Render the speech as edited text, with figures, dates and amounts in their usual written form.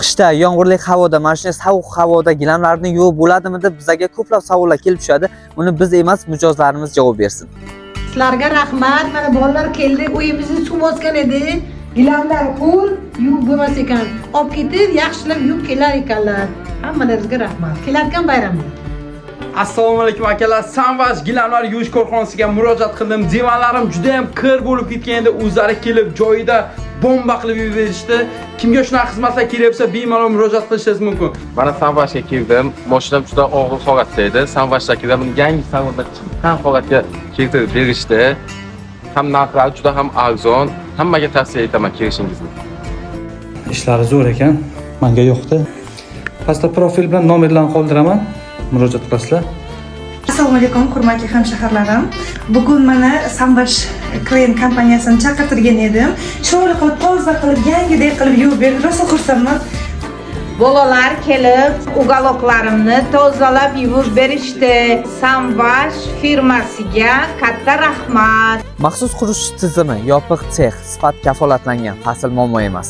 Qishda yomg'irli havoda, mana shunday sovuq havoda gilamlarni yuvib bo'ladimi deb bizlarga ko'plab savollar kelib tushadi. Buni biz emas, mijozlarimiz javob bersin. Sizlarga rahmat. Mana bolalar keldi, uyimizni suv bosgan edi. Gilamlar ho'l, yuvib bo'lmas ekan. Olib ketib, yaxshilab yuvib kelar ekanlar. Hammalaringizga rahmat. Kelarkan bayramda. Assalomu alaykum, akalar. Sanvash gilamlar yuvish korxonasiga murojaat qildim. Divanlarim juda ham kir bo'lib ketgan edi. O'zlari kelib joyida bomba qilib yuvib berishdi. Kimga shunaqa xizmatlar kerak bo'lsa, bemalol murojaat qilishingiz mumkin. Mana Sanvashga kirdim. Mashinam juda og'ir holatda edi. Sanvashga kirdim. Buni yangi salonda chiqqan holatga keltirib berishdi. Ham narxlari juda ham arzon. Hammaga tavsiya etaman kelishingizni. Ishlari zo'r ekan, manga yoqdi. Pastda profil bilan nomerlarni qoldiraman, murojaat qilasizlar. Assalomu alaykum, hurmatli hamshaharlarim. Bugun mana Sambash Clean kompaniyasini chaqirtirgan edim. Chiroyli qilib, toza qilib, yangidek qilib yuvib berdi. Rosa xursandman. Bolalar kelib уголок larimni tozalab yuvib berishdi. Samvash firmasiga katta rahmat. Maxsus qurish tizimi, yopiq sex, sifat kafolatlangan, fasl muammo emas.